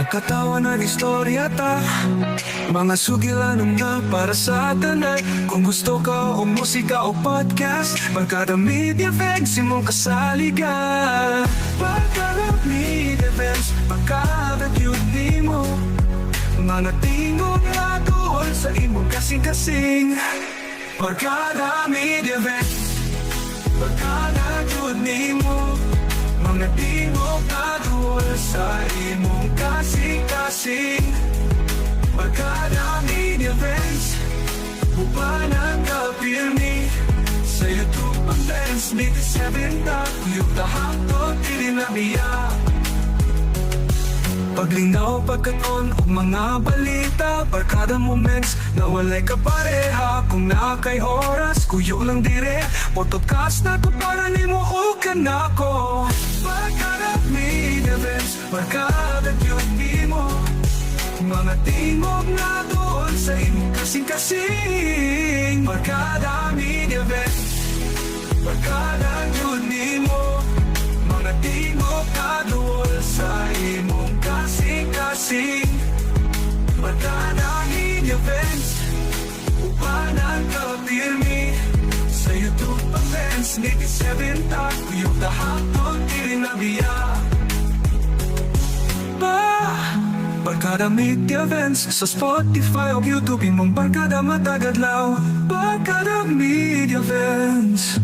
Nakatawa ng istorya ta, mga sugilanon nga para sa tanan. Kung gusto ka o musika o podcast, Barkada Media Events, imong kasaligan. Barkada Media Events, Barkada gyud nimo. Mga tingog nga duol sa imong kasing-kasing. Barkada Media Events, Barkada gyud nimo. Mga tingog nga duol sa imong kasing-kasing. Barkada Media Events, ubanan ka pirmi. Sa YouTube ang dance, Media 7 ta. Kuyog ta hangtod dili na biya. Paglinaw, pagkaton ug mga balita, barkada moments na walay kapareha. Kung naa kay oras, kuyo lang dire. Podcast na to para nimo ug kanako. Barkada Media Events, barkada gyud nimo. Mga tingog na duol sa imong kasing-kasing. Barkada Media Events, barkada gyud nimo. Mga tingog na duol sa imong kasing-kasing. Barkada Media Events, ubanan ka pirmi. Sa YouTube ang dance, 87 ta. Kuyog ta hangtod dili na biya. Ba Barkada Media Events sa Spotify o YouTube, imong barkada matag adlaw. Barkada Media Events.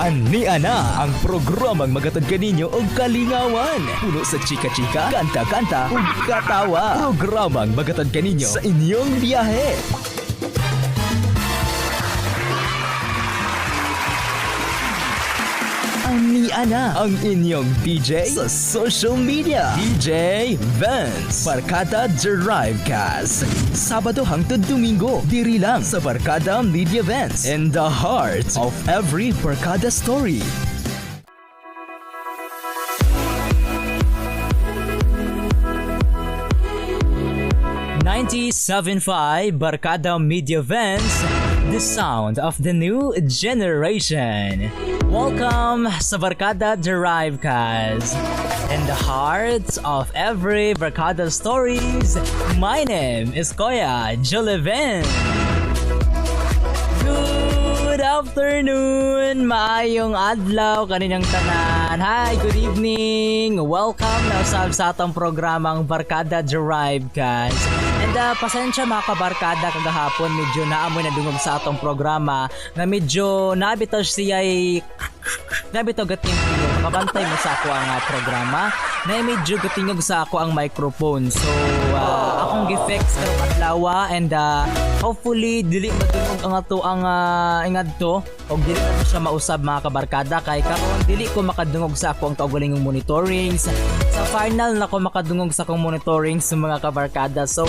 Ania na ang programang magatad kaninyo og kalingawan. Puno sa chika-chika, kanta-kanta ug katawa. Programang magatad kaninyo sa inyong biyahe. Ania na ang inyong DJ sa social media. DJ Vance. Barkada Drivecast. Sabado hangtod Domingo. Diri lang sa Barkada Media Vance. In the heart of every Barkada story. 97.5 Barkada Media Events, the sound of the new generation. Welcome sa Barkada Drivecast. In the heart of every Barkada stories, my name is Koya Joliven. Good afternoon! Maayong adlaw kaninyong tanan. Hi, good evening! Welcome na usab sa atong programang Barkada Drivecast. And pasensya mga kabarkada, kagahapon medyo naamoy na dungog sa atong programa nga medyo nabitaw siya nabitaw gating tingog. Makabantay mo sa ako ang programa na medyo gatingog sa ako ang microphone. So akong gi-fix karong adlaw and hopefully dili madungog ang ato ang ingadto og dili na siya mausab, mga kabarkada, kay karon dili ko makadungog sa ako ang kaugalingong monitoring sa final na ko makadungog sa akong monitoring sa mga kabarkada. So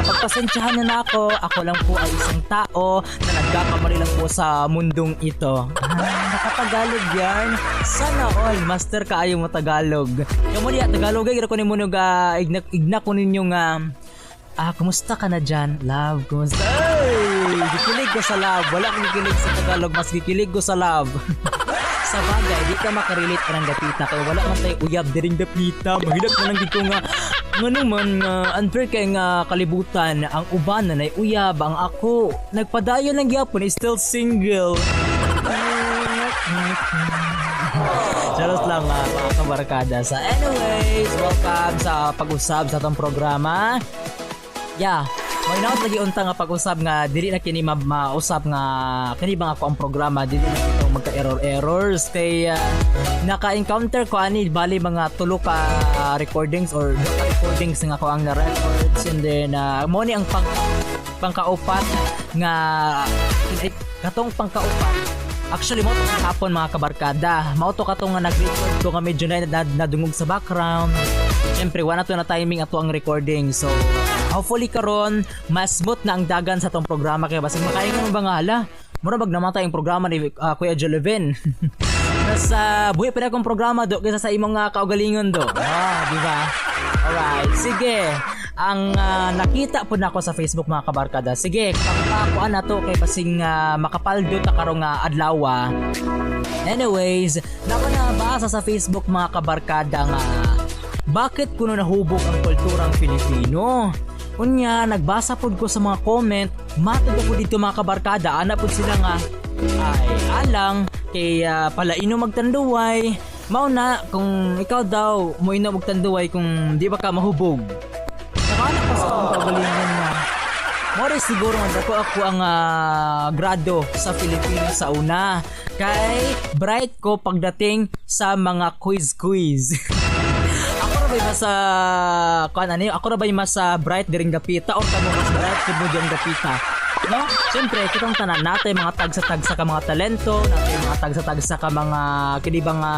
pagpasensyahan na nako, ako lang po ay isang tao na nagkakamali lang po sa mundong ito. Nakatagalog yan. Sana all master kaayo mo Tagalog. Kamo diya Tagalog ay ko nimo igna, igna ko ninyo nga kumusta ka na dyan? Love, kumusta? Ay, gikilig ko sa love. Wala akong gikilig sa Tagalog, mas gikilig ko sa love. Sa bagay, di ka makarelate arang dapita kay wala man tayo uyab diring dapita. Mahilak na lang gid ko nga ngano man nga unfair kay nga kalibutan ang uban na nay uyab, ang ako nagpadayon lang gyapon is still single. Charot lang mga kabarkada. Sa anyways, welcome sa pag-usab sa atong programa. Yeah, may naot lagi unta nga pag-usab nga dili na kini mausab nga kini ba nga ako ang programa dili na kito magka-error errors kay naka-encounter ko ani bali mga tulo ka recordings or duha ka recordings nga ako ang na-records and then mo ni ang pangkaupat nga katong pangkaupat. Actually, mo to kahapon, mga kabarkada. Mao to katong nga nag-record ko nga medyo na nadungog sa background. Siyempre, wala to na timing ato ang recording. So, hopefully karon mas smooth na ang dagan sa atong programa kay basig makaingon ba nga hala. Mura bag namatay ang programa ni Kuya Jolevin. Nasa buhi pa na akong programa do kaysa sa imong kaugalingon do. Ah, di ba? Alright, sige. Ang nakita po nako sa Facebook, mga kabarkada. Sige, pagpakuan na to kay basing makapaldo ta karong adlaw. Anyways, nako na basa sa Facebook, mga kabarkada, nga bakit kuno nahubog ang kulturang Pilipino? Unya, nagbasa pud ko sa mga comment, matod ko dito, mga kabarkada, ana pud sila nga, ay alang kay palainom magtanduway. Mao na kung ikaw daw moinom og tanduway kung di ba ka mahubog. Nakana ko sa akong kaugalingon nga mo rin siguro nga dako ako ang grado sa Filipino sa una kay bright ko pagdating sa mga quiz quiz. Ako ra ba'y mas kuan ani, ako ra ba'y mas bright diring dapita or kamo mas bright pud mo diyang dapita, no? Siyempre, kitang tanan natay mga tagsa-tagsa ka mga talento, natay mga tagsa-tagsa ka mga kini ba nga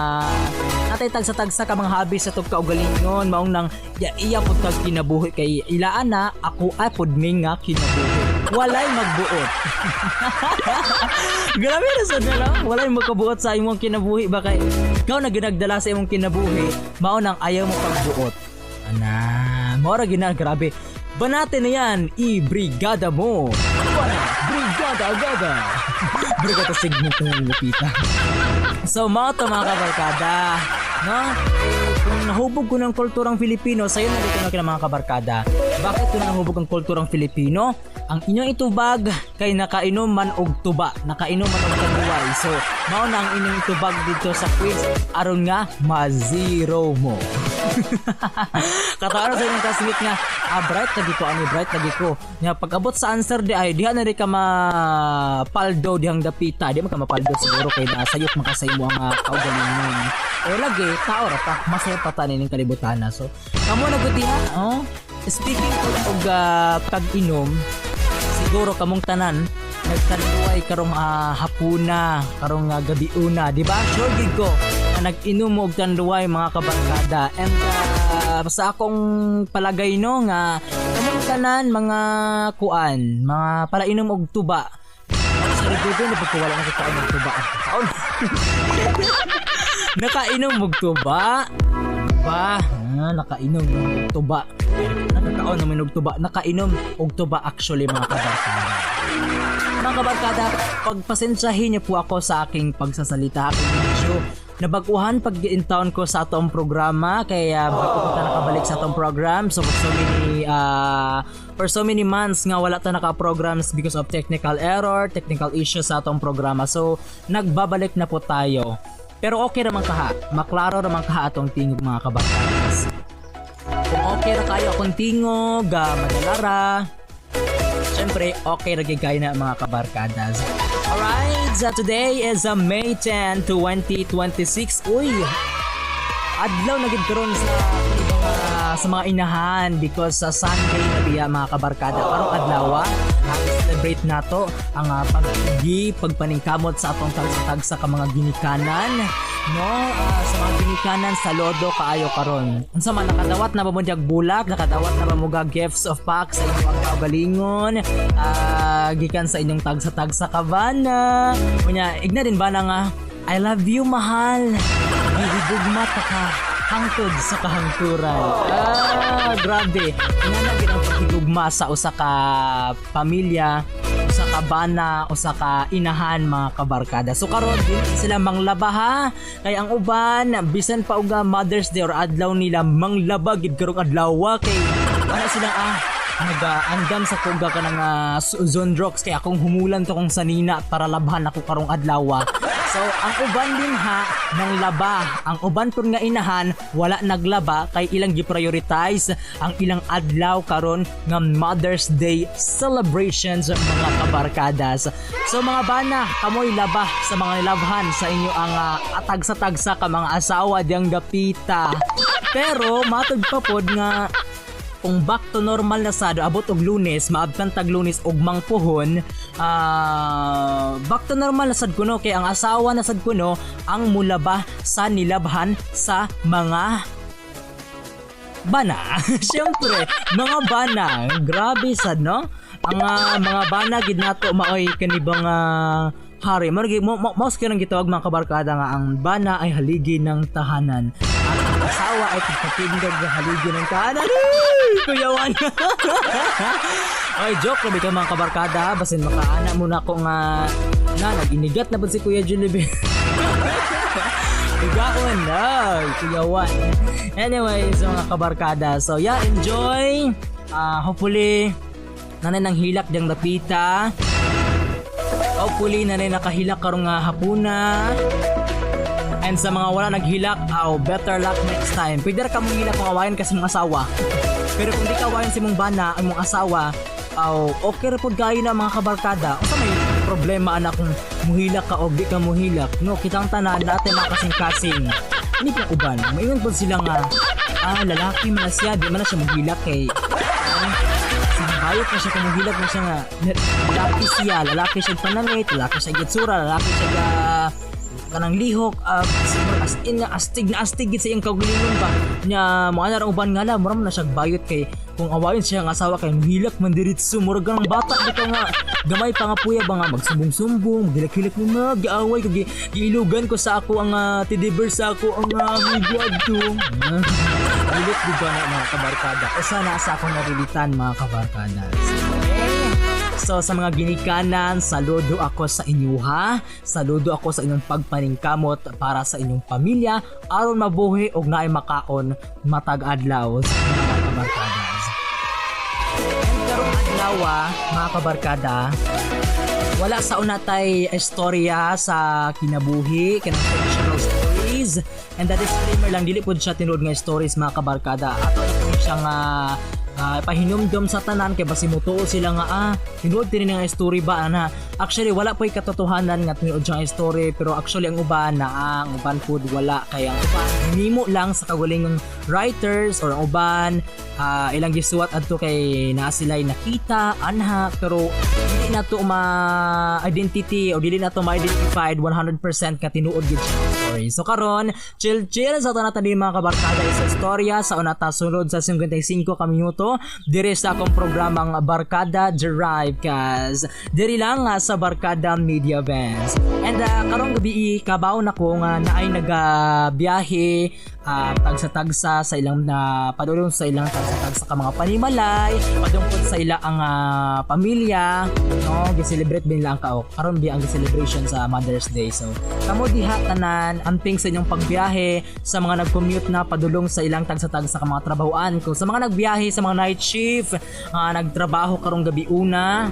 natay tagsa-tagsa ka mga hobby sa tug kaugalingon. Maong nang ya iya pud kag kinabuhi kay ilaan na ako ay pud mi nga kinabuhi. Walay magbuot. Grabe na sad na lang. Walay magkabuot sa imong kinabuhi ba kay ikaw na ginagdala sa imong kinabuhi, mao nang ayaw mo pagbuot. Ana, mao ra gina, grabe. Banate na yan, i-brigada mo. Bana, brigada agada. Brigada segment ng lupita. So, mao to, mga kabarkada. No? Eh, kung nahubog ko ng kulturang Filipino, sayo na dito na kina, mga kabarkada. Bakit ko nahubog ang kulturang Filipino? Ang inyong itubag kay nakainom man og tuba, nakainom man og tanduay. So, mao na ang inyong itubag dito sa quiz aron nga ma-zero mo. Kataan sa inyong classmate nga, "Ah, bright lagi ko ani, bright lagi ko." Nga pag-abot sa answer di ay diha na rin ka mapaldo dihang dapita. Di man ka mapaldo siguro kay nasayop man ka sa imo ang kaugalingon. O lagi, tao ra ta, masaya pa ta ning kalibutan na. So, kamo na gud diha, oh. Speaking og pag-inom, siguro kamong tanan nagtanduay karong hapuna, karong gabiuna, di ba? Sure gid ko na nag-inom mo og tanduay, mga kabarkada. And sa akong palagay, no, nga kamong tanan mga kuan, mga palainom og tuba. Sorry, Google na pagka wala nakakaon og tuba. Kaon. Nakainom og tuba. Ba, nakainom og tuba. Nakakaon naman og tuba. Nakainom og tuba actually, mga kabarkada. Mga kabarkada, pagpasensyahin niyo po ako sa aking pagsasalita, aking medyo nabaguhan pag in town ko sa atong programa kaya bago ko ta nakabalik sa atong program. So for so many months nga wala ta naka-programs because of technical error, technical issues sa atong programa. So nagbabalik na po tayo. Pero okay raman kaha, maklaro raman kaha atong tingog, mga kabarkadas. Kung okay ra kayo akong tingog, madalara. Siyempre, okay ra gyud kayo na, mga kabarkadas. Alright, so today is May 10, 2026. Uy, adlaw na gid karon sa mga inahan because sa Sunday na biya, mga kabarkada, karong adlaw celebrate nato ang pag-igi pagpaningkamot sa atong tagsa-tagsa ka mga ginikanan, no? Sa mga ginikanan, saludo kaayo karon. Unsa man, nakadawat na ba mo dyag bulak? Nakadawat na ba mo ga gifts of pack sa inyong kaugalingon gikan sa inyong tagsa-tagsa ka bana? Unya igna din ba na nga, "I love you, mahal, gihigugma ta ka hangtod sa kahangturan"? Ah, grabe. Ingana gid ang paghigugma sa usa ka pamilya, usa ka bana, usa ka inahan, mga kabarkada. So karon din sila manglaba ha. Kay ang uban bisan pa og Mother's Day or adlaw nila, manglaba gid karong adlaw kay ana silang nag-andam sa kuga ka ng Zonrox kay akong humulan to kong sanina para labhan ako karong adlaw. So, ang uban din ha ng laba. Ang uban pud nga inahan wala naglaba kay ilang gi-prioritize ang ilang adlaw karon nga Mother's Day celebrations, mga kabarkadas. So mga bana, kamoy laba sa mga nilabhan sa inyo ang atagsa-tagsa ka mga asawa diyang dapita. Pero matod pa pod nga kung back to normal na sad abot og Lunes, maabtan tag Lunes og mangpuhon, back to normal na sad kuno kay ang asawa na sad kuno ang mulaba sa nilabhan sa mga bana. Siyempre, mga bana. Grabe sad, no? Ang mga bana gid nato maoy kanibang hari. Mo mo mo, mo, mo gitawag, mga kabarkada, nga ang bana ay haligi ng tahanan. At ang asawa asawa ay tigpatindog nga haligi ng tahanan. Ay, kuyawan. Ay, joke labi ka, mga kabarkada. Basin makaana mo na ko nga na nag-inigat na ba si Kuya Juliben. Higaon na, kuyawan. Anyways, mga kabarkada. So yeah, enjoy. Hopefully, nanay nang hilak diyang dapita. Hopefully, nanay nakahilak karong nga hapuna. And sa mga wala naghilak, aw, better luck next time. Pwede ra ka mong hilak kung awayan kasi mong asawa. Pero kung di ka awayan si mong bana, ang mong asawa, aw, okay ra pud kayo na, mga kabarkada. Unsa may problema ana kung muhilak ka o di ka muhilak? No, kitang tanan natin mga kasing-kasing. Hindi pa uban. Maingon pud sila nga, ah, lalaki man na siya, di man na siya muhilak kay bayot na siya kung muhilak na siya nga lalaki siya panangit, lalaki siya gitsura, lalaki siya ga kanang lihok, as in nga astig na astig gid sa iyang kaugalingon ba nya. Mo ana ra uban nga la mura man na siya bayot kay kung awayon siya ang asawa kay muhilak man diretso, murag ang bata bitaw nga gamay pa nga puya ba nga magsumbong-sumbong, maghilak-hilak mo, mag-aaway ko, giilugan ko sa ako ang teddy bear, sa ako ang amigo adto. Ulit di ba na, mga kabarkada? Usa na sa akong narilitan, mga kabarkada. Okay. So sa mga ginikanan, saludo ako sa inyo ha. Saludo ako sa inyong pagpaningkamot para sa inyong pamilya aron mabuhi og naay makaon matag adlaw sa mga kabarkada. And karong adlaw, mga kabarkada, wala sa unatay istorya sa kinabuhi, kanang fictional stories. And that disclaimer lang, dili pud siya tinuod nga stories, mga kabarkada. Ato na po siya nga pahinumdom sa tanan kay basi mutuo sila nga ah, tinuod din nga story ba ana. Actually, wala po'y katotohanan nga tinuod siya nga story, pero actually ang uban na ang uban pud wala, kay ang uban hinimo lang sa kagulingong writers or ang uban ilang gisuwat adto kay naa sila'y nakita anha, pero dili na to ma-identity o dili na to ma-identified 100% ka tinuod gid siya nga story. So karon, chill chill sa tanatan din, mga kabarkada, isa istorya sa unata sunod sa 55 ka minuto dire sa akong programang Barkada Drive Cause diri lang nga sa Barkada Media Vans. And karong gabi, kabaw na ko nga naay nagabiyahe tagsa-tagsa sa ilang na padulong sa ilang tagsa-tagsa ka mga panimalay, padungkot sa ila ang pamilya, no, gi-celebrate din lang kao karon bi ang celebration sa Mother's Day. So kamo diha tanan, amping sa inyong pagbiyahe, sa mga nag-commute na padulong sa ilang tagsa-tagsa ka mga trabahoan ko, sa mga nagbiyahe sa mga night shift, nagtrabaho karong gabi una,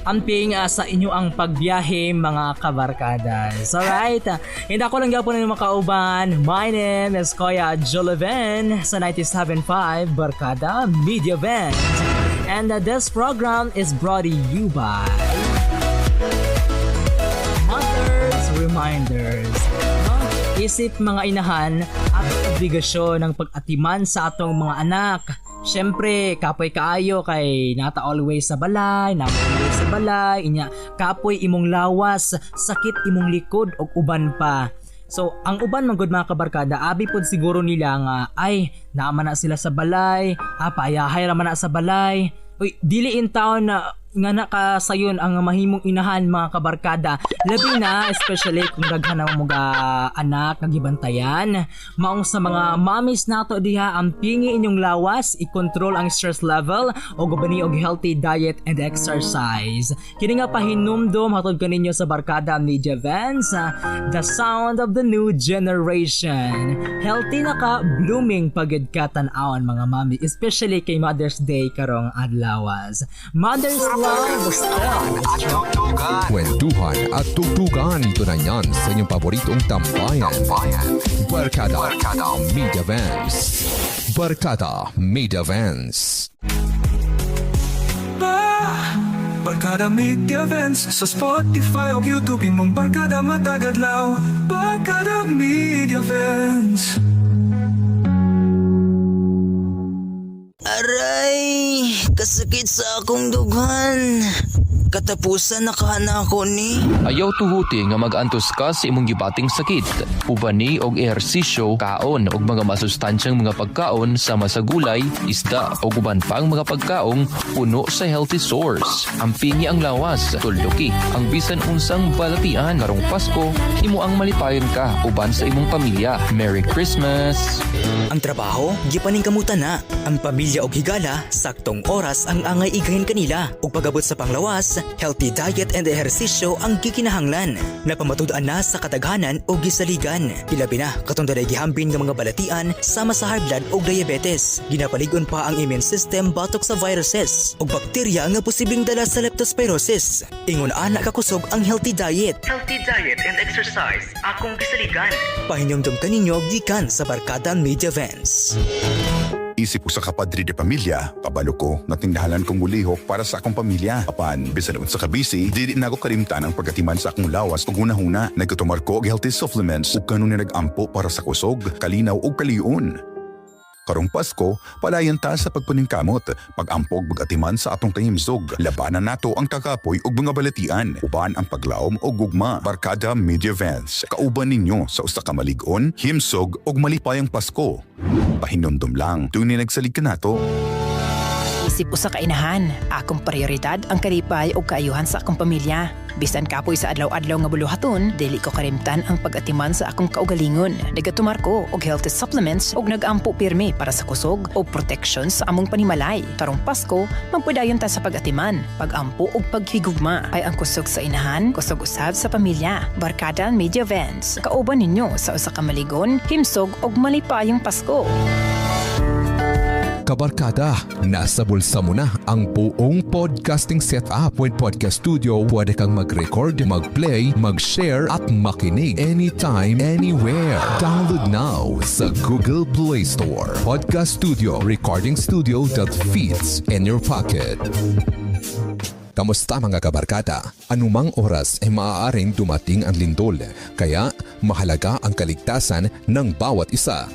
amping sa inyo ang pagbiyahe, mga kabarkada. So, alright, and ako lang gyapon ang makauban. My name is Kuya Joliven sa 97.5 Barkada Media Vans. And this program is brought to you by Mother's Reminders. No? Isip mga inahan at obligasyon ng pag-atiman sa atong mga anak. Siyempre, kapoy kaayo kay nata always sa balay, namo always sa balay, inya kapoy imong lawas, sakit imong likod ug uban pa. So, ang uban man gud, mga kabarkada, abi pod siguro nila nga ay naama na sila sa balay, ah, payahay ra man na sa balay. Uy, dili in town na nga nakasayon ang mahimong inahan, mga kabarkada. Labi na especially kung daghan na mo mga anak nga gibantayan. Maong sa mga mommies nato diha, ang pingi inyong lawas, i-control ang stress level o gubani og healthy diet and exercise. Kini nga pahinumdom hatod kaninyo sa Barkada Media Vans, the sound of the new generation. Healthy na ka, blooming pagid ka tan-awon, mga mami, especially kay Mother's Day karong adlawas. Mother's love still strong. Kwentuhan at tugtugan tunanyan sa inyong paboritong tambayan. Barkada, Barkada Media Vans. Barkada Media Vans. Ba Barkada Media Events sa Spotify o YouTube, imong barkada matag adlaw. Barkada Media Events. Aray, kasakit sa akong dughan. Katapusan na ka na ako ni. Ayaw tuhuti nga mag-antos ka sa imong gibating sakit. Uban ni og ehersisyo, kaon og mga masustansyang mga pagkaon sama sa gulay, isda o uban pang mga pagkaong puno sa healthy source. Ampingi ang lawas, tulduki ang bisan unsang balatian. Karong Pasko, himo ang malipayon ka uban sa imong pamilya. Merry Christmas! Ang trabaho, gipaningkamutan na. Ang pamilya og higala, saktong oras ang angay igahin kanila. Ug pag-abot sa panglawas, healthy diet and ehersisyo ang gikinahanglan. Napamatud-an na sa kadaghanan og gisaligan. Ilabi na katong dunay gihambin nga mga balatian sama sa high blood ug diabetes. Ginapalig-on pa ang immune system batok sa viruses ug bakterya nga posibleng dala sa leptospirosis. Ingon ana kakusog ang healthy diet. Healthy diet and exercise akong gisaligan. Pahinumdum kaninyo gikan sa Barkada Media Vents. Isip usa ka padre de pamilya, kabalo ko nga kinahanglan kong mulihok para sa akong pamilya. Apan, bisan unsa ka busy, dili nako kalimtan ang pagatiman sa akong lawas ug hunahuna. Nagkatumar ko og healthy supplements ug kanunay nag-ampo para sa kusog, kalinaw ug kaliun. Karong Pasko, palayan ta sa pagpaningkamot, pag-ampo ug pag-atiman sa atong kahimsog. Labanan nato ang kakapoy ug mga balatian, uban ang paglaom ug gugma. Barkada Media Vents, kauban ninyo sa usa ka malig-on, himsog ug malipayong Pasko. Pahinumdum lang, tuwing nagsalig ka nato. Isip usa ka inahan, akong prioridad ang kalipay ug kaayuhan sa akong pamilya. Bisan kapoy sa adlaw-adlaw nga buluhaton, dili ko kalimtan ang pag-atiman sa akong kaugalingon. Nagatumar ko og healthy supplements ug nag-ampo pirmi para sa kusog ug protection sa among panimalay. Karong Pasko, magpadayon ta sa pag-atiman, pag-ampo ug paghigugma. Ay ang kusog sa inahan, kusog usab sa pamilya. Barkada Media Vents. Kauban ninyo sa usa ka maligon, himsog ug malipayong Pasko. Kabarkada, nasa bulsa mo na ang buong podcasting setup. With Podcast Studio, pwede kang mag-record, mag-play, mag-share at makinig anytime, anywhere. Download now sa Google Play Store. Podcast Studio, recording studio that fits in your pocket. Kamusta, mga kabarkada? Anumang oras ay maaaring dumating ang lindol. Kaya mahalaga ang kaligtasan ng bawat isa.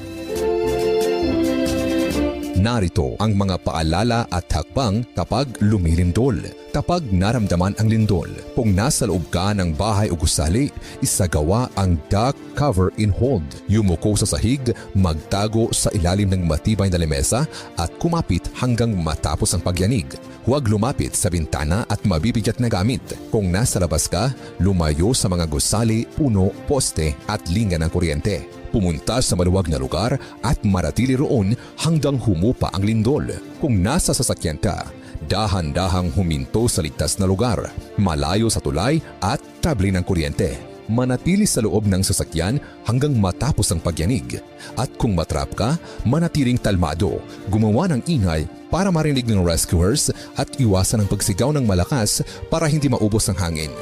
Narito ang mga paalala at hakbang kapag lumilindol. Kapag naramdaman ang lindol, kung nasa loob ka ng bahay o gusali, isagawa ang duck, cover and hold. Yumuko sa sahig, magtago sa ilalim ng matibay na lamesa at kumapit hanggang matapos ang pagyanig. Huwag lumapit sa bintana at mabibigat na gamit. Kung nasa labas ka, lumayo sa mga gusali, puno, poste at linya ng kuryente. Pumunta sa maluwag na lugar at manatili roon hanggang humupa ang lindol. Kung nasa sasakyan ka, dahan-dahang huminto sa ligtas na lugar, malayo sa tulay at kable ng kuryente. Manatili sa loob ng sasakyan hanggang matapos ang pagyanig. At kung ma-trap ka, manatiling kalmado, gumawa ng ingay para marinig ng rescuers at iwasan ang pagsigaw ng malakas para hindi maubos ang hangin.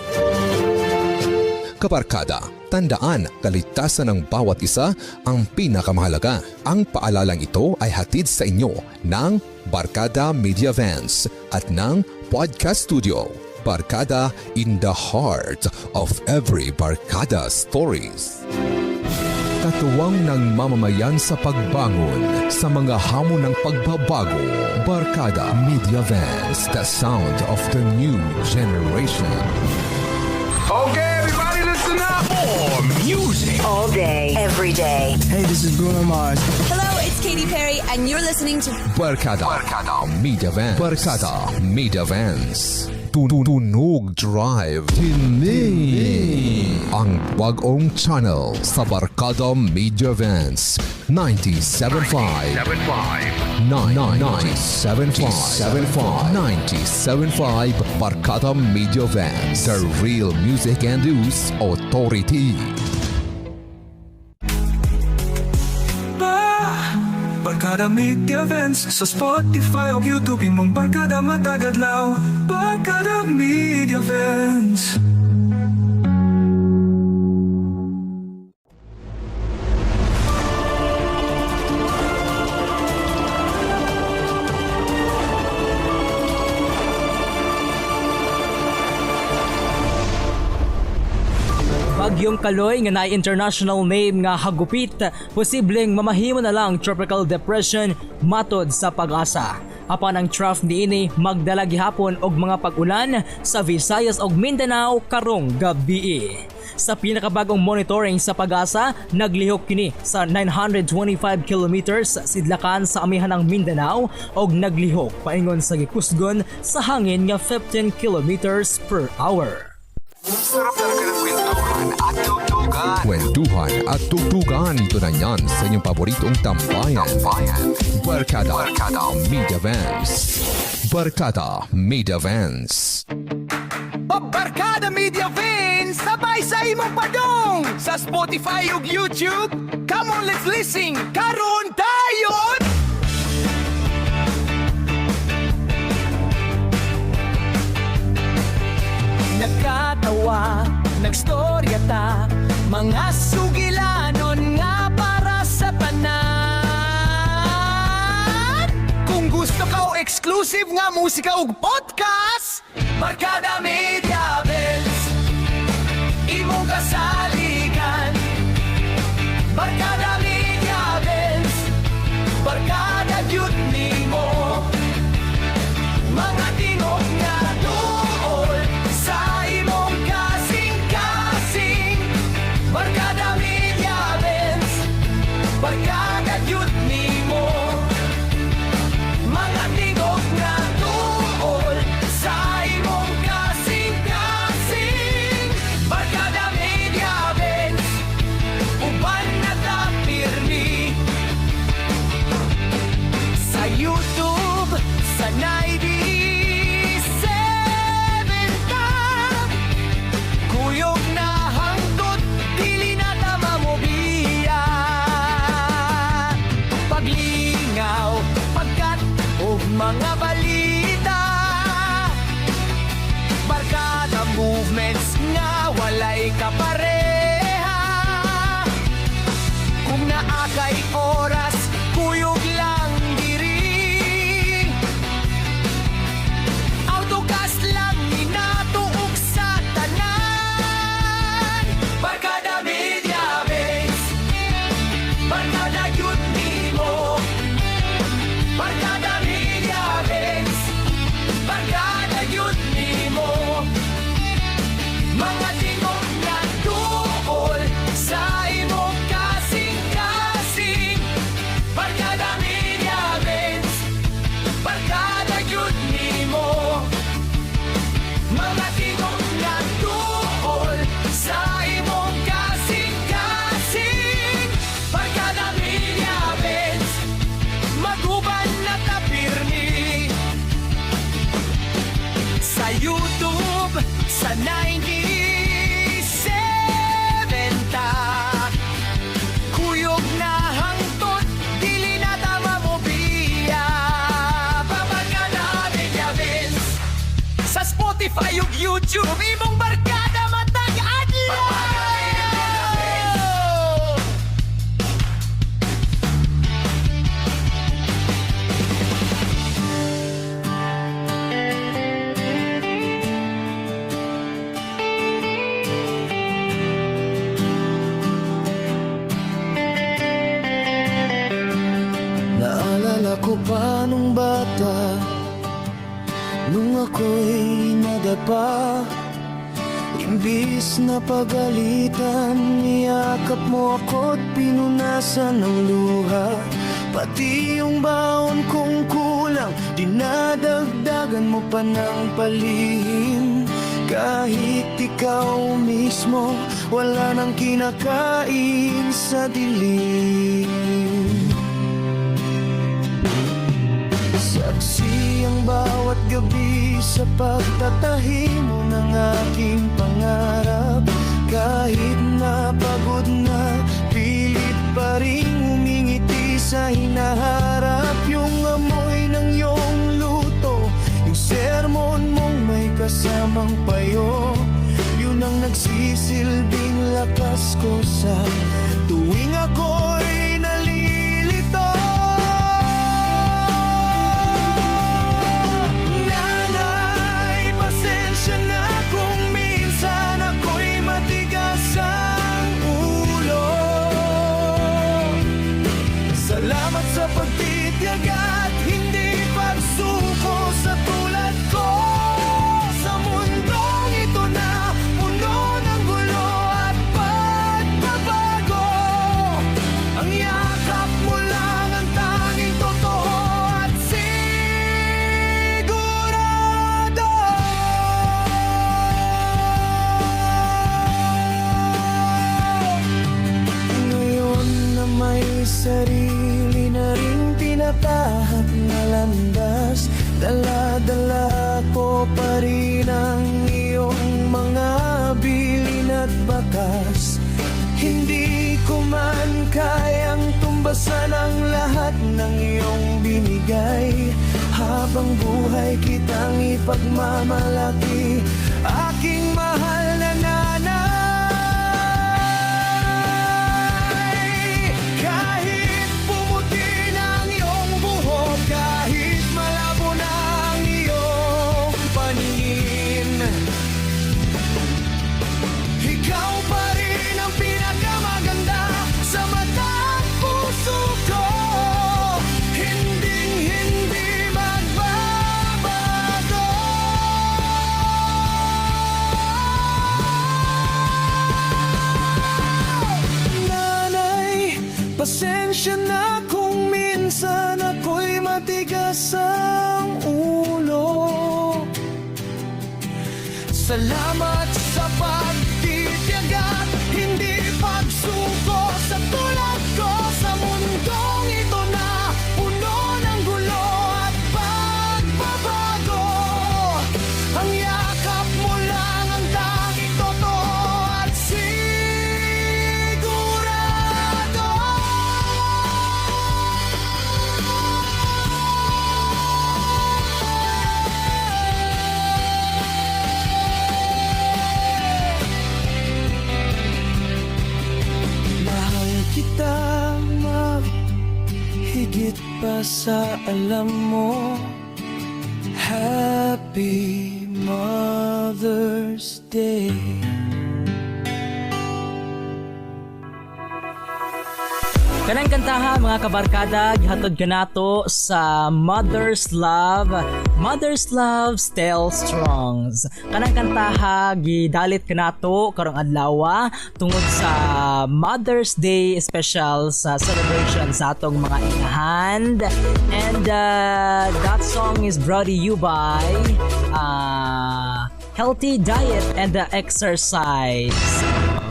Kabarkada, tandaan, kaligtasan ng bawat isa ang pinakamahalaga. Ang paalalang ito ay hatid sa inyo ng Barkada Media Vans at ng Podcast Studio. Barkada in the heart of every Barkada stories. Katuwang ng mamamayan sa pagbangon sa mga hamon ng pagbabago. Barkada Media Vans, the sound of the new generation. Okay, everybody, listen up. More music. All day, every day. Hey, this is Bruno Mars. Hello, it's Katy Perry, and you're listening to Barkada, Barkada Media Vans. Barkada Media Vans. Tunog Drive. Kini ang bagong channel sa Barkada Media Vans. 97.5. 9 9 75 75 97.5 Barkada Media Vans. The real music and news authority. Ba Barkada Media Vents. Sa Spotify o YouTube, imong barkada matag adlaw. Barkada Media Vents. Bagyong Kaloy nga naay international name nga Hagupit, posibleng mamahimo na lang tropical depression matod sa PAGASA. Apan ang trough niini magdala gihapon og mga pag-ulan sa Visayas ug Mindanao karong gabii. Sa pinakabagong monitoring sa PAGASA, naglihok kini sa 925 kilometers sidlakan sa amihan ng Mindanao og naglihok paingon sa gikusgon sa hangin nga 15 kilometers per hour. Sarap talaga ng kwentuhan at tugtugan. Kwentuhan at tugtugan tunanyan sa inyong paboritong tambayan. Barkada, Barkada Media Vans. Barkada Media Vans. Barkada Media Vans, sabay sa imong padong sa Spotify ug YouTube. Come on, let's listen. Karon tayo. Nagkatawa, nagstorya ta, mga sugilanon nga para sa tanan. Kung gusto ka o exclusive nga musika ug podcast, Barkada Media Bells, imong kasaligan. Barkada Media Bells, barkada gyud nimo. Mga tingog nga duol sa imong kasing-kasing. Barkada Media Bells, barkada gyud nimo. Mga tingog nga duol sa imong kasing-kasing. Barkada Media Bells, uban na ta pirmi. Sa YouTube, sa 97 ta. Kuyog na hangtod, dili na ta mamobiya. Paglingaw, pagkat, ug mga balita. Barkada movements nga walay kapareha. Kung naa kay oras, kuyog lang diri. Autocast lang inatuog sa tanan. Barkada Media Base, barkada gyud nimo. Barkada Media Base, barkada gyud nimo. Mga tingog nga duol sa imong kasing-kasing. Barkada Media Base, barkada gyud nimo. Mga tingog nga duol sa imong kasing-kasing. Barkada Media Base, maguban na ta pirmi. Sa YouTube, sa 97 ta. Kuyog na hangtod, dili na ta mamobiya. Barkada Media Base, sa Spotify ug YouTube, imong barkada matag adlaw. Naalala ko pa nung bata, nung ako'y nadapa. Imbis na pagalitan, niyakap mo ako't pinunasan ng luha. Pati yung baon kong kulang, dinadagdagan mo pa ng palihim. Kahit ikaw mismo, wala nang kinakain sa dilim. Saksi ang bawat gabi sa pagtatahi mo ng aking pangarap. Kahit na pagod na, pilit pa rin umingiti sa hinaharap. Yung amoy ng iyong luto, yung sermon mong may kasamang payo, yun ang nagsisilbing lakas ko sa tuwing ako'y nalilito. Nanay, pasensya na kung minsan ako'y matigas ang ulo. Salamat sa pagtitiyaga at hindi pagsuko. Habang buhay kitang ipagmamalaki, aking mahal na nanay. Kahit pumuti na ang iyong buhok, kahit malabo na ang iyong paningin, ikaw pa rin ang pinakamaganda sa mata at puso ko. Hinding hindi magbabago. Nanay, pasensya na kung minsan ako'y matigas ang ulo. Salamat sa pagtitiyaga at hindi pagsuko sa tulad ko sa mundong ito na puno ng gulo at pagbabago. Ang yakap mo lang ang tanging totoo at sigurado. Mahal kita, ma, higit pa sa alam mo. Happy Mother's Day. Kanang kantaha, mga kabarkada, gihatod kanato sa Mother's Love, Mother's Love Still Strongs. Kanang kantaha gidalit kanato karong adlaw tungod sa Mother's Day special sa celebration sa atong mga inahan. And that song is brought to you by Healthy Diet and the Exercise.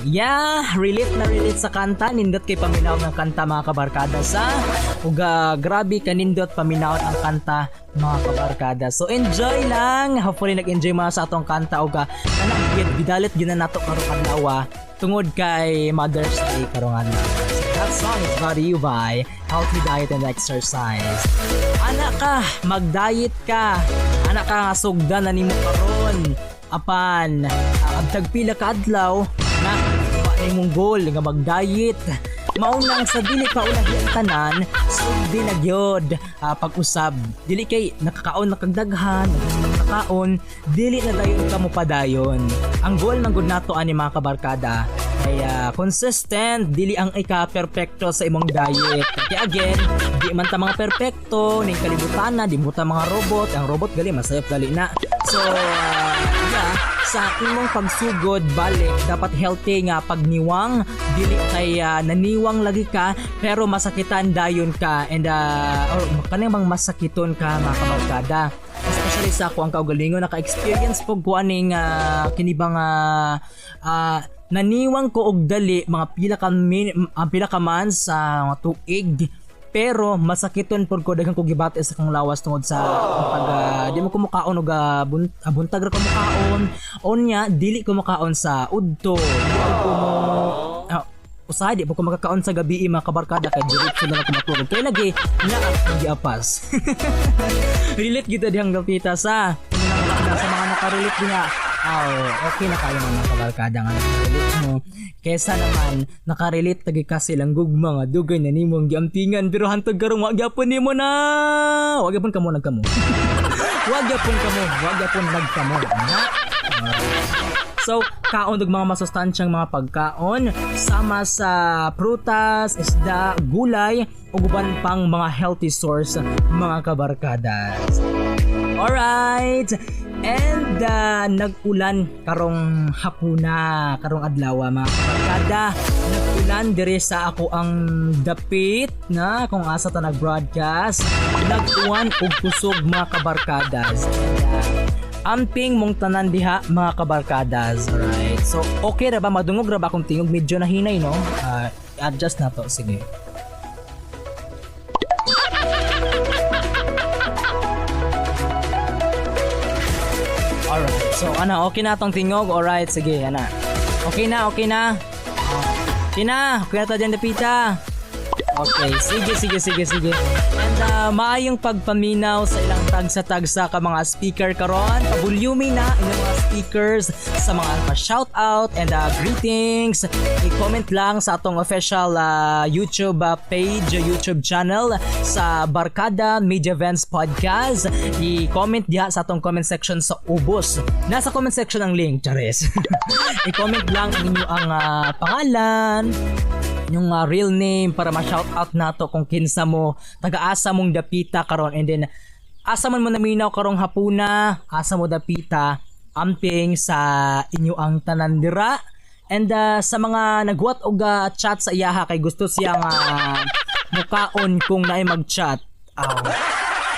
Yeah, relate na relate sa kanta. Nindot kay paminaw ng kanta, mga kabarkada, sa uga grabe kanindot paminaw ang kanta, mga kabarkada. So enjoy lang. Hopefully nag-enjoy mga sa atong kanta uga kanang gidalit gyud na nato karong adlaw tungod kay Mother's Day karong adlaw. So that song is brought to you by Healthy Diet and Exercise. Anak ka, mag-diet ka. Anak ka nga sugdan na nimo karon. Apan, abtag pila ka adlaw na wa nimong goal nga mag-diet. Maunang sa dili pa ulahi ang tanan, sugdi na gyud pag-usab. Dili kay nakakaon na kag daghan, nakaon, dili na dayon ka mo padayon. Ang goal man gud nato ani, mga kabarkada, ay consistent, dili ang ika-perpekto sa imong diet. Kaya again, di man ta mga perpekto ning kalibutan na, di mo ta mga robot. Ang robot gali masayop dali na. So, yeah, sa imong pagsugod balik dapat healthy nga pagniwang, dili kay naniwang lagi ka pero masakitan dayon ka and or kanang bang masakiton ka, mga kabarkada, especially sa ako ang kaugalingon naka-experience po ko aning kini bang naniwang ko og dali mga pila ka months sa mga tuig, pero masakiton por ko, daghan ko gibati sa akong lawas tungod sa pag di mo ko mukaon og buntag ra ko mukaon, unya dili ko mukaon sa udto, dili ko mo usahay di po ko makakaon sa gabi, mga kabarkada, kay diretso na lang ko matulog kay lagi na akong giapas. Relate kita dihang gapita sa sa mga nakarelate din nga. Oh, okay na kayo, mga kabarkada, nga nakarelate mo. Kesa naman nakarelate lagi ka silang gugma nga dugay na nimong giampingan pero hantod karong wa gyapon nimo na. Wa gyapon kamo nagkamo. Wa gyapon kamo, wa gyapon nagkamo. Na. So, kaon og mga masustansyang mga pagkaon sama sa prutas, isda, gulay ug uban pang mga healthy source, mga kabarkadas. Alright! And nag-ulan karong hapuna, karong adlaw, mga kabarkada. Nag-ulan diri sa ako ang dapit na kung asa ta nag-broadcast. Nag-uwan og kusog, mga kabarkadas. And, amping mong tanan diha, mga kabarkadas. Alright. So okay ra ba, madungog ra ba akong tingog? Medyo nahinay, no? Adjust na to, sige. Alright. So ana, okay na tong tingog. Alright, sige, ana. Okay na, okay na. Okay na, okay na ta dyan dapita. Okay, sige, sige, sige, sige. And maayong pagpaminaw sa ilang tagsa-tagsa ka mga speaker karon. Pabulyumi na inyong mga speakers sa mga pa-shout out and greetings. I-comment lang sa atong official YouTube page, YouTube channel sa Barkada Media Events Podcast. I-comment diha sa atong comment section sa ubos. Nasa comment section ang link, chares. I-comment lang ang inyo ang pangalan, yung real name para ma-shout out nato kung kinsa mo, taga-asa mong dapita karon, and then asa man mo naminaw karong hapuna, asa mo dapita, amping sa inyo ang tanan dira. And sa mga naghuwat og chat sa iyaha kay gusto siya nga mukaon kung naay mag-chat. Aw.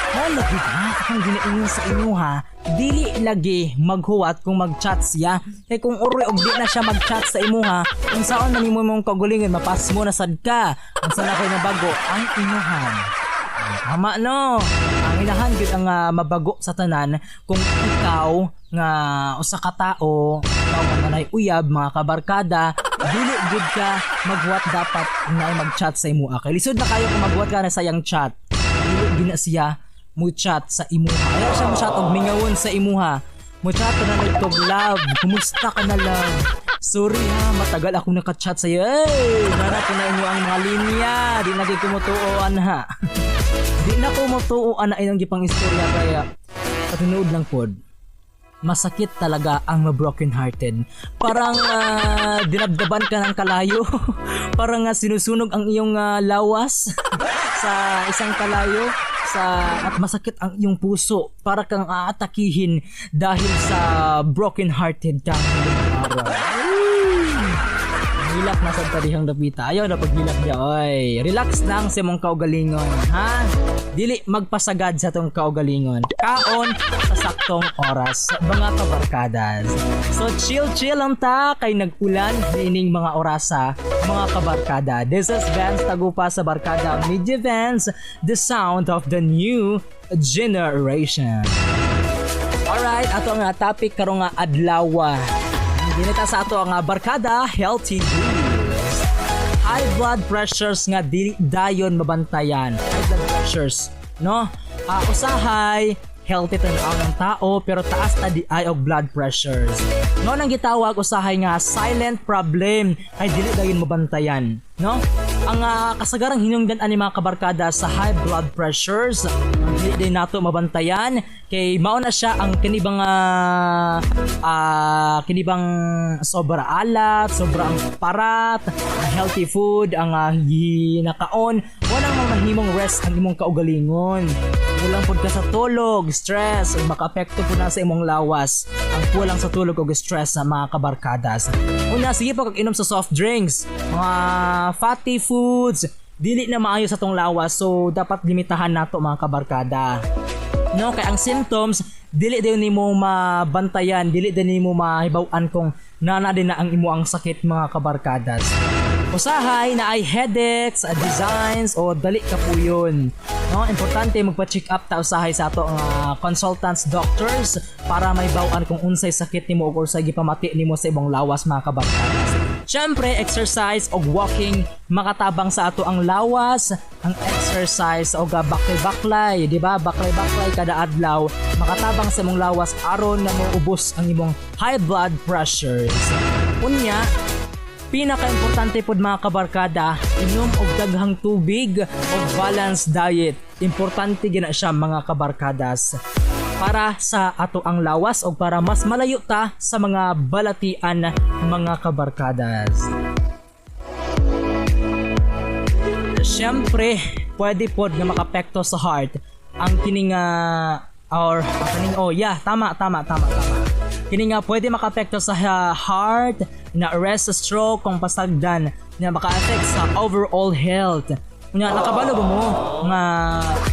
Oh, lagi ha, akong ginaingon sa inyo ha, dili lagi maghuwat kung mag-chat siya. Kay kung uroy og di na siya mag-chat sa imo ha, kung saon man nimo imong kaugalingon, mapas mo na sad ka. Unsa na koy nabago ang inuhan. Tama no? Ang inahan gyud ang mabago sa tanan kung ikaw nga usa ka tawo, ikaw nga nanay uyab, mga kabarkada, dili gyud ka maghuwat dapat kung naay mag-chat sa imo. Kay lisod na kayo kung maghuwat ka na sa iyang chat. Dili gyud na siya mo chat sa imuha. Ayaw siya mo chat og mingawon sa imuha. Mo chat na nagtog love. Kumusta ka na, love? Sorry ha, matagal akong naka-chat sa'yo. Hey, nana ko na inyo ang mga linya. Di na gyud kumutuoan ha. Di na ko mutuoan na inyong gipang istorya kaya patinuod lang pod. Masakit talaga ang ma-broken hearted. Parang dinabdaban ka ng kalayo. Parang sinusunog ang iyong lawas sa isang kalayo sa at masakit ang iyong puso, para kang aatakihin dahil sa broken hearted ka ngayong araw. Hilak na sa tarihang dapita. Ayaw na paghilak niya. Oy, relax lang sa imong kaugalingon, ha? Dili magpasagad sa tong kaugalingon. Kaon sa saktong oras, mga kabarkadas. So chill chill lang ta kay nag-ulan ining mga orasa, mga kabarkada. This is Vance Tagupa sa Barkada Media Vance, the sound of the new generation. Alright, ato nga topic karong nga adlawa. Ginita sa ato ang Barkada Healthy Boost. High blood pressures nga dili dayon mabantayan. High blood pressures, no? Usahay healthy tan-aw ng tao pero taas ta di ay og blood pressures. No, nang gitawag usahay nga silent problem ay dili dayon mabantayan, no? Ang kasagarang hinungdan ani, mga kabarkada, sa high blood pressures ang dili din nato mabantayan kay mao na siya ang kinibang kinibang sobra alat, sobra ang parat, ang healthy food ang ginakaon, walang mga mahimong rest ang imong kaugalingon. Kulang pud ka sa tulog, stress, ug makaapekto pud na sa imong lawas. Ang kulang sa tulog ug stress sa mga kabarkadas. Una, sige pa kag inom sa soft drinks, mga fatty foods, dili na maayo sa tong lawas, so dapat limitahan nato, mga kabarkada. No, kay ang symptoms dili din nimo mabantayan, dili din nimo mahibaw-an kung nana din na ang imo ang sakit, mga kabarkadas. Usahay na ay headaches, designs o dali ka po yun. No, importante magpa-check up ta usahay sa ato ang consultants, doctors para mahibaw-an kung unsay sakit nimo o unsay gipamati nimo sa imong lawas, mga kabarkadas. Siyempre, exercise og walking makatabang sa ato ang lawas, ang exercise og baklay-baklay, di ba? Baklay-baklay kada adlaw makatabang sa imong lawas aron na moubos ang imong high blood pressures. Unya, pinaka-importante pod, mga kabarkada, inom og daghang tubig og balanced diet. Importante gina siya, mga kabarkadas, para sa ato ang lawas o para mas malayo ta sa mga balatian, mga kabarkadas. Siyempre, pwede pod nga makapekto sa heart ang kining or ang kining, oh yeah, tama tama tama tama. Kini nga pwede makapekto sa heart na arrest sa stroke kung pasagdan na maka-affect sa overall health. Unya, nakabalo ba mo nga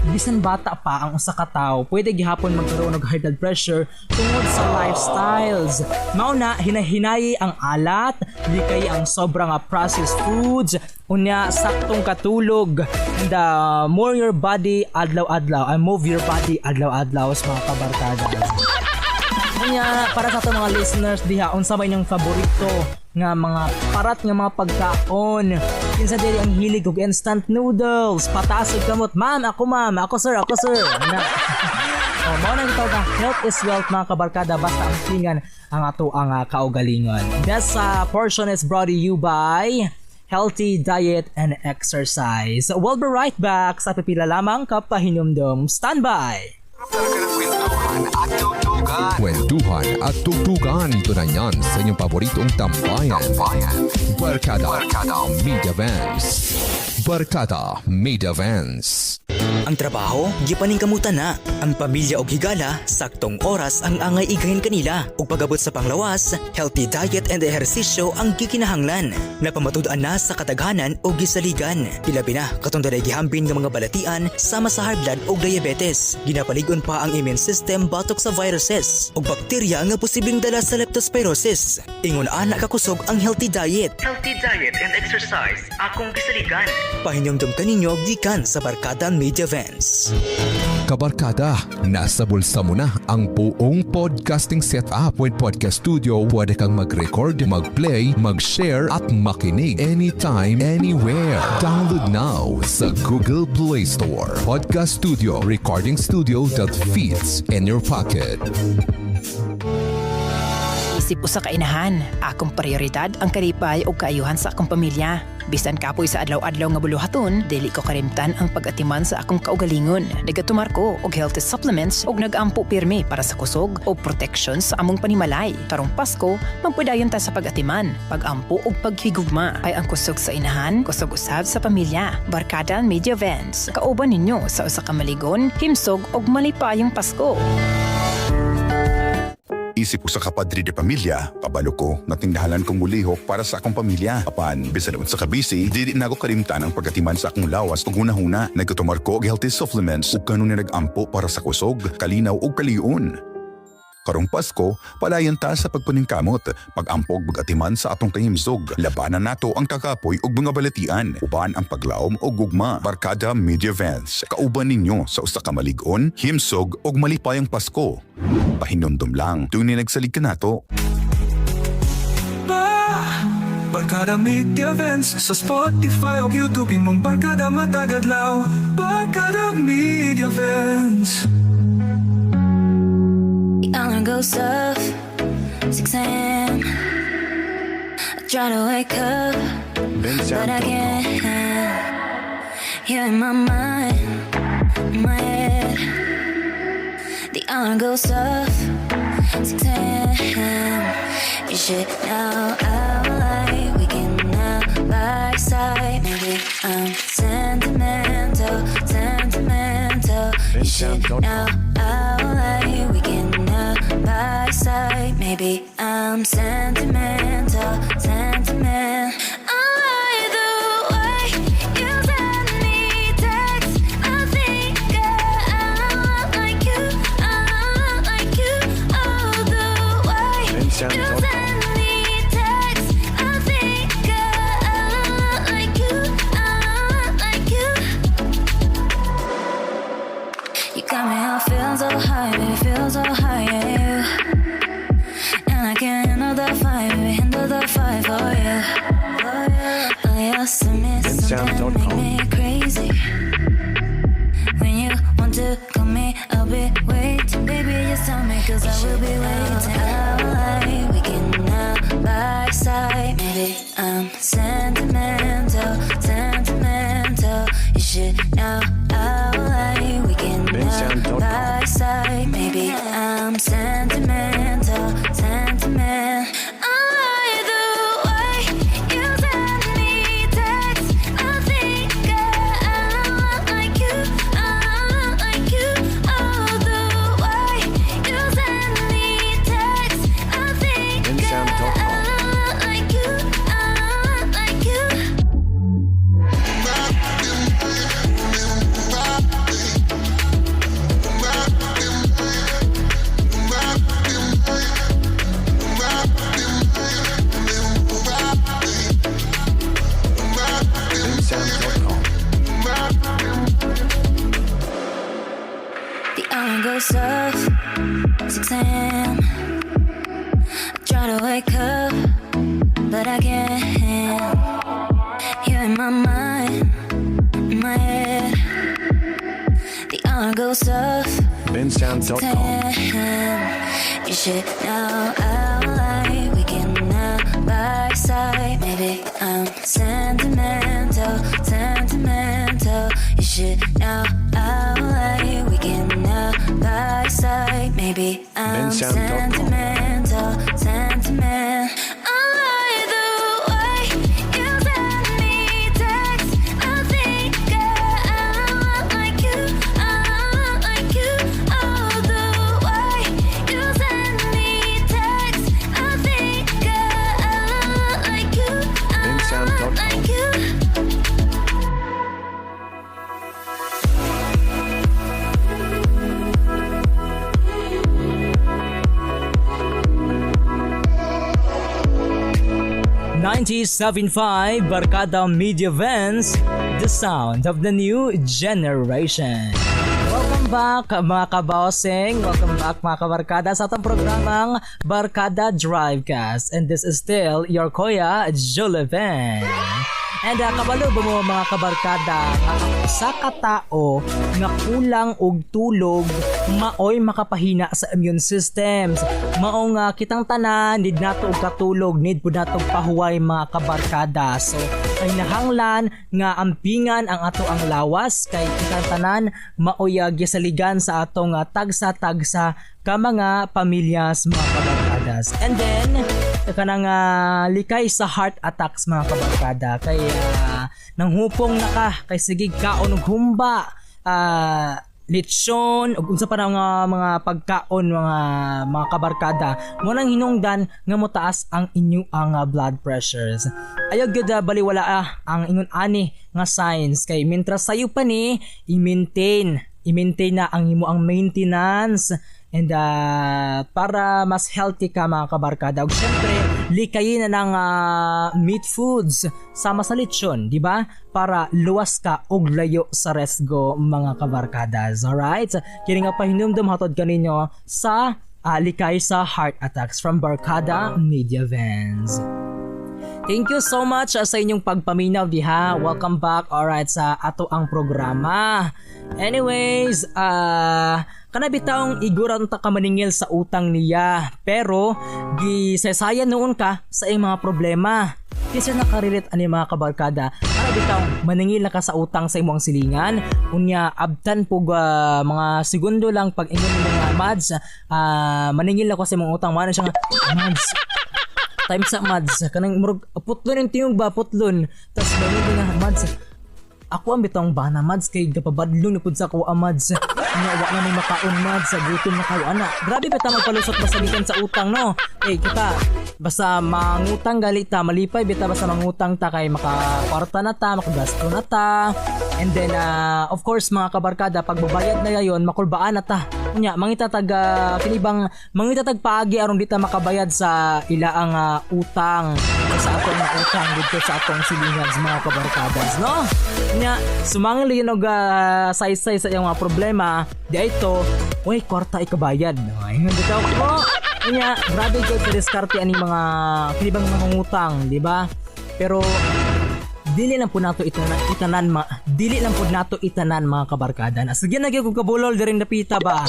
bisan bata pa ang usa ka tawo, pwede gihapon magkaroon og high blood pressure tungod sa lifestyles? Mao na hinahinayi ang alat, likay ang sobra nga processed foods, unya saktong katulog, and more your body adlaw-adlaw, and move your body adlaw-adlaw sa mga kabarkada. Unya, para sa atong mga listeners diha, unsa ba inyong favorito nga mga parat nga mga pagkaon? Kinsa diri ang hilig og instant noodles? Pataas og kamot. Ma'am, ako ma'am, ako sir, ako sir. Na. Oh, mao nang gitawag nga health is wealth, mga kabarkada, basta ang tingan ang ato ang kaugalingon. This portion is brought to you by healthy diet and exercise. We'll be right back sa pipila lamang kapahinumdum. Stand by! Kwentuhan at tugtugan tunanyan sa inyong paboritong tambayan. Barkada, Barkada Media Vans. Barkada Media Vans. Ang trabaho, gipaningkamutan na. Ang pamilya og higala, saktong oras ang angay igahin kanila. Ug pagabot sa panglawas, healthy diet and ehersisyo ang gikinahanglan. Napamatud-an na sa kadaghanan og gisaligan. Ilabi na katong dunay gihambin nga mga balatian sama sa high blood ug diabetes. Ginapalig-on pa ang immune system batok sa viruses ug bakterya nga posibleng dala sa leptospirosis. Ingon ana kakusog ang healthy diet. Healthy diet and exercise akong gisaligan. Pahinumdum kaninyo gikan sa Barkada Media Vans. Kabarkada, nasa bulsa mo na ang buong podcasting setup. With Podcast Studio, pwede kang mag-record, mag-play, mag-share at makinig anytime, anywhere. Download now sa Google Play Store. Podcast Studio, recording studio that fits in your pocket. Isip usa ka inahan, akong prioridad ang kalipay ug kaayuhan sa akong pamilya. Bisan kapoy sa adlaw-adlaw nga buluhaton, dili ko karimtan ang pag-atiman sa akong kaugalingon. Nagatumar ko og healthy supplements ug nagampo pirmi para sa kusog o protection sa among panimalay. Karong Pasko, magpadayon ta sa pag-atiman, pag-ampo ug paghigugma. Ay ang kusog sa inahan, kusog usab sa pamilya. Barkada Media Vents. Kauban ninyo sa usa ka maligon, himsog ug malipayong Pasko. Isip usa ka padre de pamilya, kabalo ko, natingdahalan kong mulihok para sa akong pamilya. Apan, bisan unsa ka busy, dili na ako kalimtan ang pagatiman sa akong lawas ug hunahuna. Nagkatumar ko og healthy supplements ug kanunay nag-ampo para sa kusog, kalinaw ug kaliun. Karong Pasko, palayan ta sa pagpaningkamot, pag-ampo ug pag-atiman sa atong kahimsog. Labanan nato ang kakapoy ug mga balatian, uban ang paglaom ug gugma. Barkada Media Vans, kauban ninyo sa usa ka malig-on, himsog ug malipayong Pasko. Pahinumdum lang, tuwing nagsalig ka nato. Ba Barkada Media Vents. Sa Spotify o YouTube, imong barkada matag adlaw. Barkada Media Vents. The alarm goes off, 6 a.m. I try to wake up, but I can't. You're in my mind, in my head. The alarm goes off, 6 a.m. You should know I like waking up by your side. Maybe I'm sentimental, sentimental. You should know I like waking up by your side. Maybe I'm sentimental, sentimental. I like the way you send me texts. I think I like you, I like you. Oh, the way you send me texts. I think I like you, I like you. You got me all feeling so high, baby, feel so high, yeah, you. And I can't handle the fight, baby, handle the fight for you. For you. Oh, you send me something, make me crazy. When you want to call me, I'll be waiting. Baby, just tell me, 'cause I will be waiting. I like waking up by your side. Maybe I'm sentimental, sentimental. You should know I like waking up by your side. Maybe I'm sentimental, sentimental. I like the way you send me texts. I think I like you, I like you. Oh, the way you send me texts. I think I like you, I like you. The alarm goes off, 6 a.m. I try to wake up, but I can't. You're You're in my mind, in my head. The alarm goes off. Bensound.com. 10. You should know I like we can now by side. Maybe I'm sentimental, sentimental. You should know I like we can now by side. Maybe I'm Bensound.com. sentimental, sentimental. I like the way you send me texts. I think I like you, I like you. Oh, the way you send me texts. I think I like you, I Bensound.com. like you. 97.5 Barkada Media Vents, the sound of the new generation. Welcome back, mga kabosing. Welcome back, mga kabarkada, sa atong programang Barkada Drivecast. And this is still your Kuya Julivan. And kabalo ba mo, mga kabarkada, nga ang usa ka tao nga kulang og tulog maoy makapahina sa immune systems. Mao nga kitang tanan need nato og katulog, need pud nato og pahuway, mga kabarkada. So ay nahanglan nga ampingan ang ato ang lawas kay kitang tanan maoy gisaligan sa atong tagsa-tagsa ka mga pamilyas, mga kabarkadas. And then kanang likay sa heart attacks, mga kabarkada, kay nanghupong na ka kay sige kaon og humba, lechon ug unsa pa na nga mga pagkaon, mga kabarkada, mo nang hinungdan nga motaas ang inyo ang blood pressures. Ayaw gyud baliwala ang ingon ani nga signs kay mintras sayo pa ni i-maintain na ang imo ang maintenance and para mas healthy ka, mga kabarkada. Ug syempre likayin na ng meat foods sama sa lechon, di ba? Para luwas ka og layo sa resgo, mga kabarkadas. Alright? Kini nga pahinumdum hatod kaninyo sa likay sa heart attacks from Barkada Media Vans. Thank you so much sa inyong pagpaminaw diha. Welcome back, alright, sa ato ang programa. Anyways, kana bitawng iguran ta ka maningil sa utang niya, pero gisaysayan noon ka sa iyang mga problema. Kinsa nakarelate ani, mga kabarkada? Kana bitawng maningil na ka sa utang sa imong silingan, unya abtan pug mga segundo lang pag ingon nimo nga, "Mads, maningil ako sa imong utang." Mano siya nga, "Mads, time sa Mads," kanang murag putlon yung tingog ba, putlon. Tas maningil nga, "Mads, ako ang bitong bana, Mads, kay gapabadlong na pud sa ako, Mads. Nga wa na may makaon, Mads, sa gutom na kayo ana." Grabe ba ta magpalusot basta gikan sa utang, no? Eh kita basta mangutang gali ta, malipay bita basta mangutang ta kay makakwarta na ta, makagasto na ta. And then of course, mga kabarkada, pag babayad na gayon makulbaan na ta. Unya mangita tag kini bang mangita tag paagi aron di ta makabayad sa ilaang utang o sa atong utang didto sa atong silingan sa mga kabarkadas, no? Nya sumangil yun og saysay sa iyang mga problema di ito, way kwarta ikabayad. Ay bitaw ko. Nya grabe jud sa diskarte ani mga kini bang mga ngutang, di ba? Pero dili lang po nato itanan, itanan ma, dili lang po nato itanan, mga kabarkada. Na sige na gyud kung kabulol diring napita ba.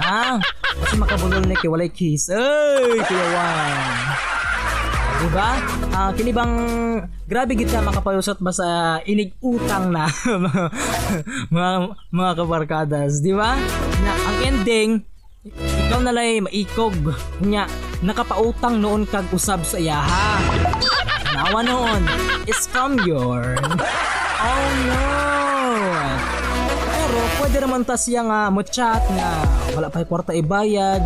Ha? Kasi makabulol ni kay walay kiss. Ay, Kuya Juan. Diba? Kini bang grabe gid ka makapalusot ba sa inig utang na mga kabarkadas, di ba? Na ang ending ikaw na lay maikog nya nakapautang noon kag usab sa iyaha. Nawa noon, scam yarn. Oh no. Pero pwede naman ta siya nga mo chat nga wala pa kwarta ibayad.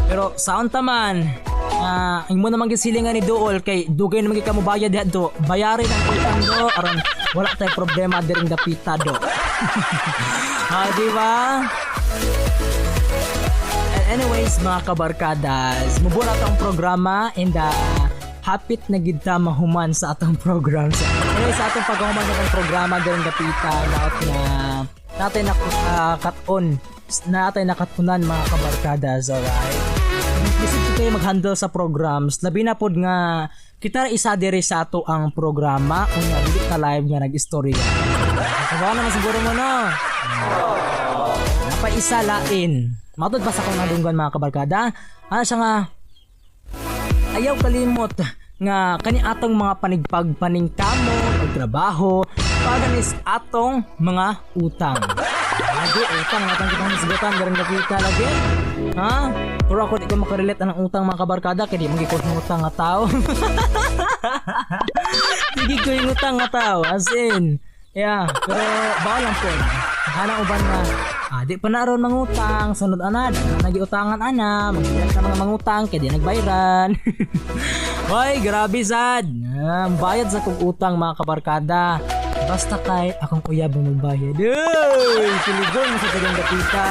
Pero saon ta man, imo naman gisilingan ni Duol kay dugay naman gyud ka mo bayad diha do. Bayarin ang utang do aron wala tay problema diring dapita do. Di ba? And anyways, mga kabarkadas, mubura atong programa and hapit na gid ta mahuman sa atong program. So, anyway, sa atong paghuman sa atong programa diring dapita, naot na natay na kat-on, natay nakatunan, mga kabarkadas, alright? Lisod ko kayo mag-handle sa programs, labi na pod nga kita ra isa diri sa ato ang programa unya dili ka live nga nag-istorya. Kabaw naman siguro mo, no? Napaisa lain. Matod pa sa akong nadunggan, mga kabarkada. Ano siya nga, ayaw kalimot nga kani atong mga panigpag paningkamo pagtrabaho paganis atong mga utang. Lagi utang atong kitang hisgutan garing nakita lagi. Ha? Pero ako di ko makarelate anang utang, mga kabarkada, kay di man ko utang nga tao. Di ko yung utang nga tao as in. Yeah, pero bawal lang po. Hana uban nga di pa na ron mangutang, sunod ana, di na nagiutangan ana, magbiyak na mga mangutang, kaya di nagbayran. Hoy, grabe sad. Bayad sa kong utang, mga kabarkada. Basta kay akong uyab ang magbayad. Uy, kiligon sa tagang dapita.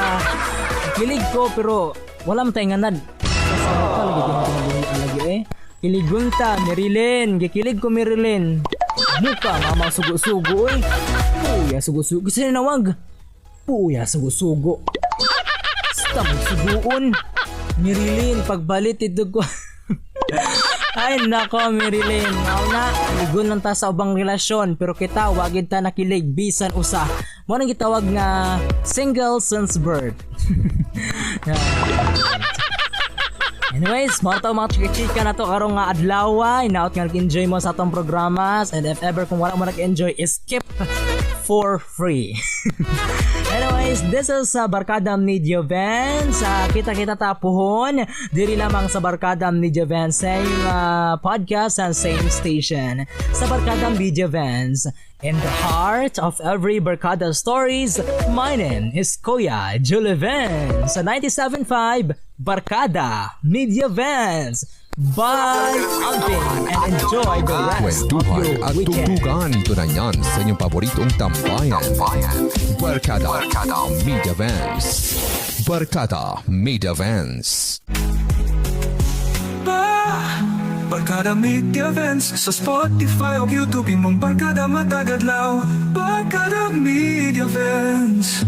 Kilig ko pero wala man tayong nganan. Sa ka lagi kinabuhi lagi eh. Kiligon ta, Merilyn. Gikilig ko, Merilyn. Muka mama sugo-sugo oy. Puya sugo-sugo. Kasi nawag. Puya sugo-sugo. Basta magsuguon. Merilyn, pagbalit ito ko. Ay nako, Merilyn. Mao na, ligon lang ta sa ubang relasyon pero kita wagid ta nakilig bisan usa. Mo nang gitawag nga single since birth. Yeah. Anyways, mao to mga chika-chika na to karong nga adlaw. Inaot nga nag-enjoy mo sa atong programas and if ever kung wala mo nag-enjoy, skip for free. Anyways, this is Barkada Media Van. Sa kita-kita ta puhon, diri lamang sa Barkada Media Van, same podcast and same station. Sa Barkada Media Vans, in the heart of every Barkada stories, my name is Kuya Julie Vance. Sa 97.5 Barkada Media Vans. Bye, Alvin, and enjoy the rest of Kwentuhan your at weekend. tugtugan tunanyan sa inyong paboritong tambayan. Barkada, Barkada Media Vans. Barkada Media Vans. Ba Barkada Media Events. Sa Spotify o YouTube, imong barkada matag adlaw. Barkada Media Events.